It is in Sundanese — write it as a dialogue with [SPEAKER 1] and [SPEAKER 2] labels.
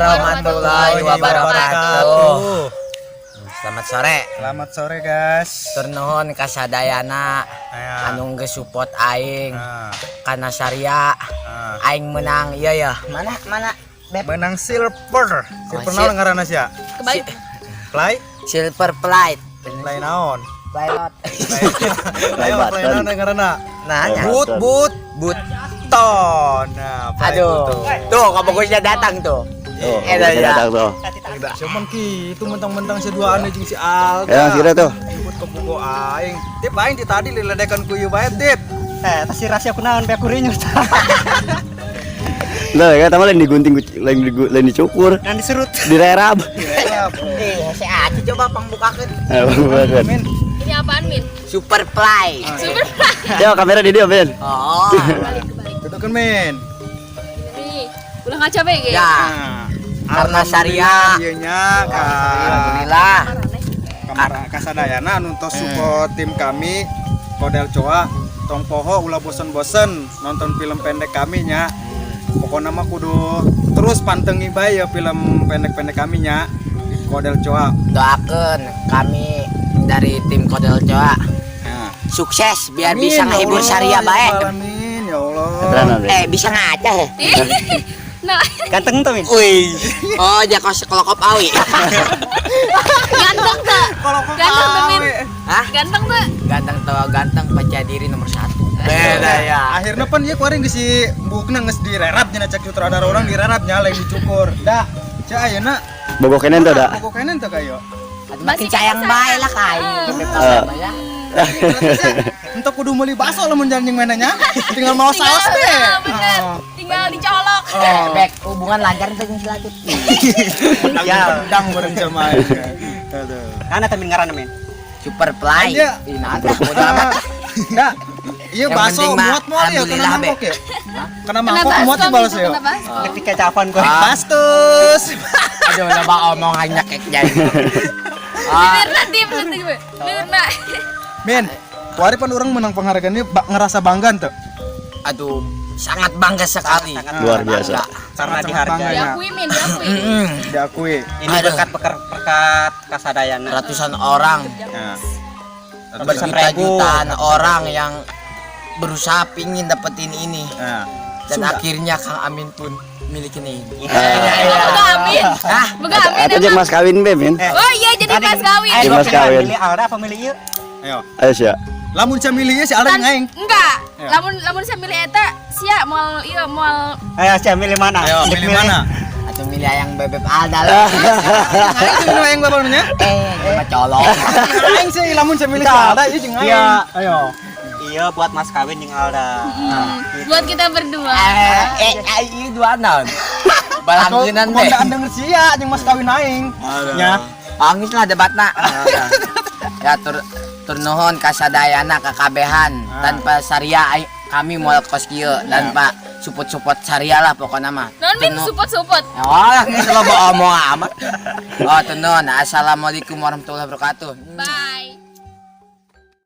[SPEAKER 1] Warahmatullahi wabarakatuh. Selamat sore.
[SPEAKER 2] Selamat sore, guys.
[SPEAKER 1] Hatur nuhun kasadayana
[SPEAKER 2] Aya.
[SPEAKER 1] anu geus support aing
[SPEAKER 2] Nah,
[SPEAKER 1] kana saria
[SPEAKER 2] nah.
[SPEAKER 1] aing menang, iya ya. Mana mana, Beb?
[SPEAKER 2] Menang silver. Silver
[SPEAKER 1] Oh,
[SPEAKER 2] naon ngaranna sia?
[SPEAKER 3] Kebalik.
[SPEAKER 2] Play?
[SPEAKER 1] Silver plate.
[SPEAKER 2] Play naon?
[SPEAKER 1] Pilot.
[SPEAKER 2] Play play naon ngaranna?
[SPEAKER 1] Nah, nya.
[SPEAKER 2] But but
[SPEAKER 1] But.
[SPEAKER 2] Ton. Nah, play
[SPEAKER 1] Aduh.
[SPEAKER 2] butuh.
[SPEAKER 1] Tuh, kabogosnya datang tuh.
[SPEAKER 4] Tuh,
[SPEAKER 1] Eh,
[SPEAKER 4] bisa
[SPEAKER 1] ya.
[SPEAKER 4] Datang tuh.
[SPEAKER 2] Cuman kitu mentang-mentang si duaan jeung si Alda.
[SPEAKER 4] Ya, kira tuh.
[SPEAKER 2] Nyebut ke buku aing. Tip, aing ti tadi liledekan ku ieu bae, Tip.
[SPEAKER 5] Eh, tas rahasia kunaon be kurinyut.
[SPEAKER 4] Lah, ya lain digunting, lain dicukur,
[SPEAKER 5] Nan diserut.
[SPEAKER 4] Direrab.
[SPEAKER 1] Eh, si Aci coba pangbukakeun.
[SPEAKER 4] Eh, bukan.
[SPEAKER 2] Min.
[SPEAKER 3] Ini apaan, Min?
[SPEAKER 1] Super play.
[SPEAKER 3] Super.
[SPEAKER 4] Yo, kamera di dia, Ben.
[SPEAKER 1] Oh.
[SPEAKER 3] Balik, kebalik.
[SPEAKER 2] Dudukeun, Min.
[SPEAKER 3] Ini ulah ngaca be ge.
[SPEAKER 1] Ya,
[SPEAKER 2] Nah,
[SPEAKER 1] karena syariah.
[SPEAKER 2] Ieu nya ka
[SPEAKER 1] Alhamdulillah.
[SPEAKER 2] Kamara kasadayana anu tos support tim kami Kodel Coa, tong poho, ulah bosen-bosen nonton film pendek kami nya. Pokoknya mah kudu terus pantengi bae ya film pendek-pendek kami nya di Kodel Coa.
[SPEAKER 1] Doakeun kami dari tim Kodel Coa
[SPEAKER 2] Nah.
[SPEAKER 1] sukses biar
[SPEAKER 2] Amin,
[SPEAKER 1] bisa
[SPEAKER 2] ya
[SPEAKER 1] ngehibur
[SPEAKER 2] Allah,
[SPEAKER 1] Saria
[SPEAKER 2] ya
[SPEAKER 1] bae.
[SPEAKER 2] Rabbal Alamin, ya Allah.
[SPEAKER 4] Keterangan, Ben.
[SPEAKER 1] Eh, bisa ngaca ya?
[SPEAKER 3] Nah,
[SPEAKER 5] Ganteng tuh, Min.
[SPEAKER 1] Wih. Oh, dia kos kelokop awi.
[SPEAKER 3] Ganteng tuh. Ganteng tuh, Min.
[SPEAKER 1] Hah?
[SPEAKER 3] Ganteng tuh.
[SPEAKER 1] Ganteng tuh, ganteng, percaya diri nomor satu. Beda ya.
[SPEAKER 2] Akhirnya pan ieu kuari geus si buukna geus direrab nya, cek sutradara urang direrab nya, lain dicukur. Dah. Cek ayeuna
[SPEAKER 4] Bogoh keneh tuh, da.
[SPEAKER 2] Bogoh keneh teh kayo.
[SPEAKER 1] Makin
[SPEAKER 3] Masih
[SPEAKER 1] cayang
[SPEAKER 3] kena
[SPEAKER 1] bae lah kai.
[SPEAKER 4] Eh.
[SPEAKER 1] Ya.
[SPEAKER 2] Untuk kudu meuli bakso lamun janjing mainannya. Tinggal mau saus deh.
[SPEAKER 3] Ah, bener.
[SPEAKER 2] Oh.
[SPEAKER 3] Tinggal dicolok.
[SPEAKER 1] Eh, Bek, hubungan lancar tuh jeung si Latut.
[SPEAKER 5] Ya.
[SPEAKER 2] Pedang bareng sama aing. Aduh.
[SPEAKER 5] Ana teh, Min, ngaranna, Min.
[SPEAKER 1] Super play.
[SPEAKER 2] Iya.
[SPEAKER 1] Ih, nah, bodo amat.
[SPEAKER 2] Nah, iya,
[SPEAKER 1] Yang
[SPEAKER 2] bakso
[SPEAKER 1] penting mah,
[SPEAKER 2] muat muat ya kena
[SPEAKER 1] alhamdulillah,
[SPEAKER 2] mangkok ya. Kena
[SPEAKER 3] Kena
[SPEAKER 2] mangkok muat ya
[SPEAKER 3] baskom
[SPEAKER 2] balas
[SPEAKER 3] itu,
[SPEAKER 2] ya.
[SPEAKER 3] kena baskom.
[SPEAKER 5] Ketika capan gua.
[SPEAKER 1] Ah.
[SPEAKER 2] Bastus.
[SPEAKER 1] Aduh, loba omongannya kayak jadi. Ah,
[SPEAKER 3] Mirna tip nanti gue. Mirna.
[SPEAKER 2] Min, kuari pan urang menang penghargaan ini ngerasa bangga tuh.
[SPEAKER 1] Aduh, sangat bangga sekali.
[SPEAKER 5] Sangat
[SPEAKER 4] Luar biasa.
[SPEAKER 2] Sangat
[SPEAKER 5] Karena
[SPEAKER 2] sangat
[SPEAKER 5] dihargai.
[SPEAKER 2] bangga ya.
[SPEAKER 3] Diakui, Min, diakui.
[SPEAKER 2] Diakui.
[SPEAKER 5] Ini
[SPEAKER 1] Aduh.
[SPEAKER 5] berkat berkat berkat kasadayana.
[SPEAKER 1] Ratusan orang,
[SPEAKER 2] Nah.
[SPEAKER 5] Ratusan ribu.
[SPEAKER 1] berjuta-jutaan orang yang berusaha pingin dapetin ini.
[SPEAKER 2] Nah.
[SPEAKER 1] Dan
[SPEAKER 2] Sudah.
[SPEAKER 1] Akhirnya Kang Amin pun milikin ini.
[SPEAKER 3] Boga Amin.
[SPEAKER 1] Hah?
[SPEAKER 3] Boga Amin
[SPEAKER 4] Atau jeung
[SPEAKER 3] emang.
[SPEAKER 4] mas kawin be, Min.
[SPEAKER 3] Oh iya, jadi mas kawin.
[SPEAKER 4] Jeung mas kawin.
[SPEAKER 5] Milih Alda apa milih ieu?
[SPEAKER 2] Ayo.
[SPEAKER 4] Ayo sia.
[SPEAKER 2] Lamun saya milihnya si Alda yang aing.
[SPEAKER 3] Enggak.
[SPEAKER 2] Ayo.
[SPEAKER 3] Lamun lamun saya milih eta sia moal ieu moal.
[SPEAKER 5] Ayo, sia milih mana?
[SPEAKER 2] Ayo, milih mana?
[SPEAKER 1] Atau milih yang bebek Alda lah.
[SPEAKER 2] Aing sih milih aing bapak.
[SPEAKER 1] Eh, coba colong.
[SPEAKER 2] Aing sih lamun saya milih si Alda ieu jeung aing.
[SPEAKER 5] Iya.
[SPEAKER 2] Ayo.
[SPEAKER 5] Iya, buat mas kawin jeung Alda.
[SPEAKER 3] Buat kita berdua.
[SPEAKER 1] Eh, eh, eh, ini dua naon. Balangeunan
[SPEAKER 2] Mau
[SPEAKER 1] teh.
[SPEAKER 2] denger sia jeung mas kawin aing. Ya.
[SPEAKER 1] Angis lah debatna. Ya, tur tur nuhun kasadayana kakabehan, tanpa saria kami moal kos kieu, tanpa support-support saria lah pokoknya mah.
[SPEAKER 3] Non, Min, support-support.
[SPEAKER 1] Oh, geus loba omong amat. Oh, tunun. Assalamualaikum warahmatullahi wabarakatuh.
[SPEAKER 3] Bye.